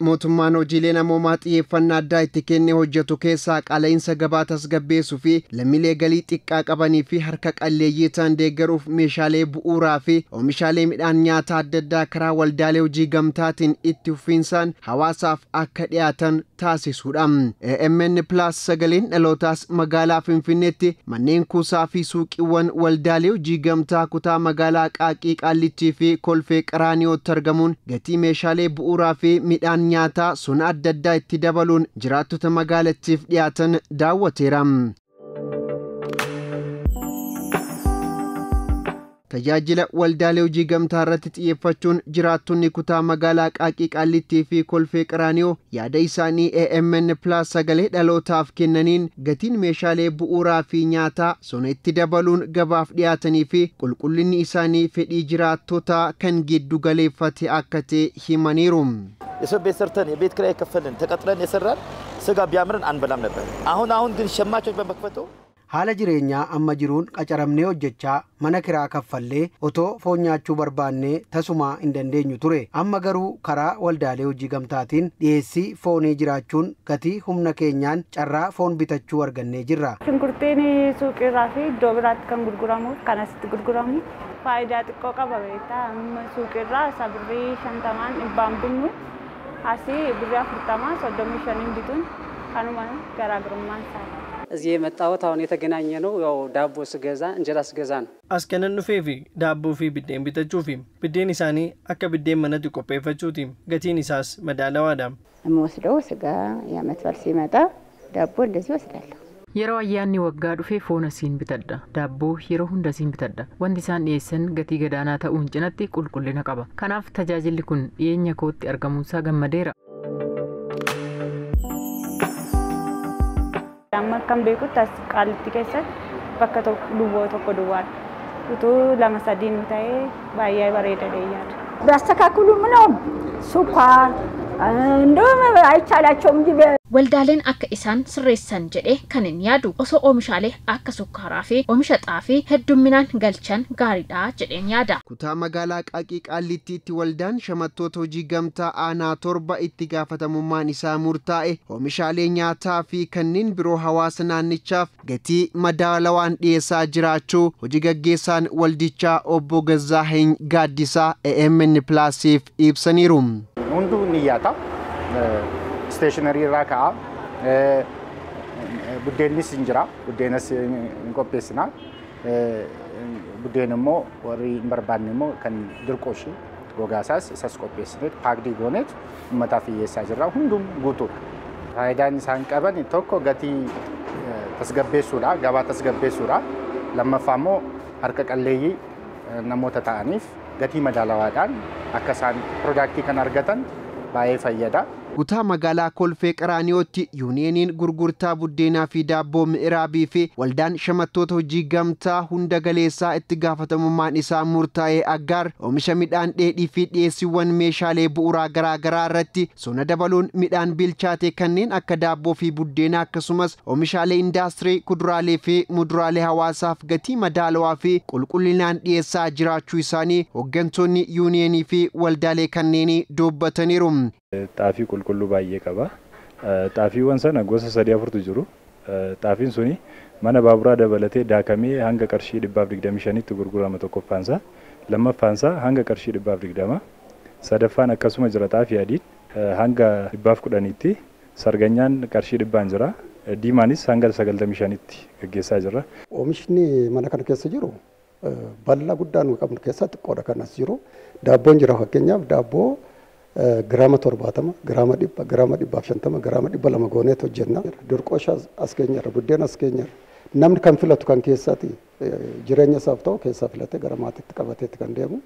Mootummaan hojiilee namoomaa xiyyeeffannaa addaa itti kennee hojjetu keessaa qaala'insa gabaa tasgabbeessuu fi lammiilee galii xiqqaa qabanii fi harka qalleeyyii ta'an deeggaruuf meeshaalee bu'uuraa fi oomishaalee midhaan nyaataa adda addaa karaa waldaalee hojii gamtaatiin itti fufiinsaan hawaasaaf akka dhiyaatan taasisuudha. AMN Plus sagaleen dhalootaas magaalaa Finfinneetti manneen kuusaa fi suuqiiwwan waldaalee hojii gamtaa kutaa magaalaa Qaaqii Qaallittii fi Kolfee Qaraaniyooti argamuun gatii meeshaalee bu'uuraa fi midhaan nyaataa sona adda addaa itti dabaluun jiraattota magaalattiif dhiyaatan daawwateera. Tajaajila waldaalee hojii gamtaa irratti xiyyeeffachuun jiraattonni kutaa magaalaa Qaaqii Qaallittii fi Kolfee Qaraaniyoo yaada isaanii AMN Plus sagalee dhalootaaf kennaniin gatiin meeshaalee bu'uuraa fi nyaataa sona itti dabaluun gabaaf dhiyaatanii fi qulqullinni isaanii fedhii jiraattotaa kan giddu galeeffate akka ta'e himaniiru. የሰው ቤት ሰርተን የቤት ኪራይ የከፈልን ተቀጥረን የሰራን ስጋ ቢያምረን አንበላም ነበር። አሁን አሁን ግን ሸማቾች በመክፈቱ Haala jireenyaa amma jiruun qacaramnee hojjechaa mana kiraa kaffallee otoo foon nyaachuu barbaannee tasumaa hin dandeenyu ture. Amma garuu karaa waldaalee hojii gamtaatiin dhiyeessii foonii jiraachuun gatii humna keenyaan carraa foon bitachuu argannee jirra. Shunkurtiin suuqiirraa fi iddoo biraatti kan gurguramu kan asitti gurguramu faayidaa xiqqoo qaba beektaa. Amma suuqiirraa isa birrii 50 dhibbaan binnu asii birrii 40 35 bituun kanuma garaagarummaan isaa. እዚህ የመጣሁት አሁን የተገናኘ ነው ያው ዳቦ ስገዛ እንጀራ ስገዛ ነው። As kanan dhufeefi daabboo fi biddeen bitachuufi biddeen isaanii akka biddeen manatti qopheeffachuuti gatiin isaas madaalawaadha. የምወስደው ስጋ የዓመት በዓል ሲመጣ ዳቦ እንደዚህ ወስዳለሁ። Yeroo ayyaanni waggaa dhufe foon asiin bitadha. Daabboo yeroo hunda asiin bitadha. Wanti isaan dhiyeessan gatii gadaanaa ta'uun cinatti qulqullina qaba. Kanaaf tajaajilli kun dhiyeenya kootti argamuunsaa gammadeera. Amma kan beekutti as Qaallittii keessatti bakka duwwaa tokko duwwaadha. Utuu lama sadiin ta'ee baay'ee bareeda yaada. ቢያስተካክሉ ምነው ስኳር እንደውም አይቻላቸውም እንጂ Waldaaleen akka isaan sirreessan jedhee kan hin yaadu osoo oomishaalee akka sukkaaraa fi oomisha xaafii heddumminaan galchan gaariidha jedheen yaada. Kutaa magaalaa Qaaqii Qaallittiitti waldaan shamattoota hojii gamtaa aanaa 7 itti gaafatamummaan isaa murtaa'e oomishaalee nyaataa fi kanneen biroo hawaasa naannichaaf gatii madaalawaan dhiyeessaa jiraachuu hojii gaggeessaan waldichaa obbo Gazzaaheny Gaaddisaa AMN Plusiif ibsaniiru. Hunduu ni yaata. Stationery irraa ka'a. Buddeennis hin jira. Buddeenas hin qopheessina. Buddeen immoo warri hin barbaanne immoo kan dirqooshii gogaasaas isas qopheessineet paakdii gooneet uummataaf dhiyeessaa jirra. Hundum guutuudha. Faayidaan isaan qaban tokko gatii tasgabbeessuudha. Gabaa tasgabbeessuudha. Lammaffaa immoo harka qalleeyyii namoota ta'aniif gatii madaalawaadhaan akka isaan piroodaaktii kan argatan baay'ee fayyada. Kutaa magaalaa Kolfee Qaraaniyootti yuuniyeeniin gurgurtaa buddeenaa fi daabboo mi'iraabii fi waldaan shamattoota hojii gamtaa hunda galeessaa itti gaafatamummaan isaa murtaa'ee Aggaar oomisha midhaan dheedhii fi dhiyeessiiwwan meeshaalee bu'uuraa garaagaraa irratti sona dabaluun midhaan bilchaate kanneen akka daabboo fi buddeenaa akkasumas oomishaalee indaastirii kuduraalee fi muduraalee hawaasaaf gatii madaalawaa fi qulqullinaan dhiyeessaa jiraachuu isaanii hooggantoonni yuuniyeenii fi waldaalee kanneenii dubbataniiru. Xaafii qulqulluu baay'ee qaba. Xaafiiwwan sana gosa 3-4tu jiru. Xaafiin suni mana baaburaa dabalatee daakamee hanga qarshii 125tti gurgurama tokkoffaansaa. Lammaffaansaa hanga qarshii 120. Sadaffaan akkasuma jira xaafii adiin hanga 110tti. Sarganyaan qarshii 100 jira. Diimaanis hanga 95tti gaggeessaa jirra. Oomishni mana kana keessa jiru bal'aa guddaa nu qabnu keessaa xiqqoodha kan as jiru. Daabboon jira fakkeenyaaf daabboo giraama 70, giraama 100, giraama 150, giraama 200 gooneet hojjenna. Dirqoosha as keenyarra, buddeen as keenyarra. Namni kan filatu kan keessaati jireenya isaaf ta'u keessaa filatee gara maatiitti qabateetti kan deemu.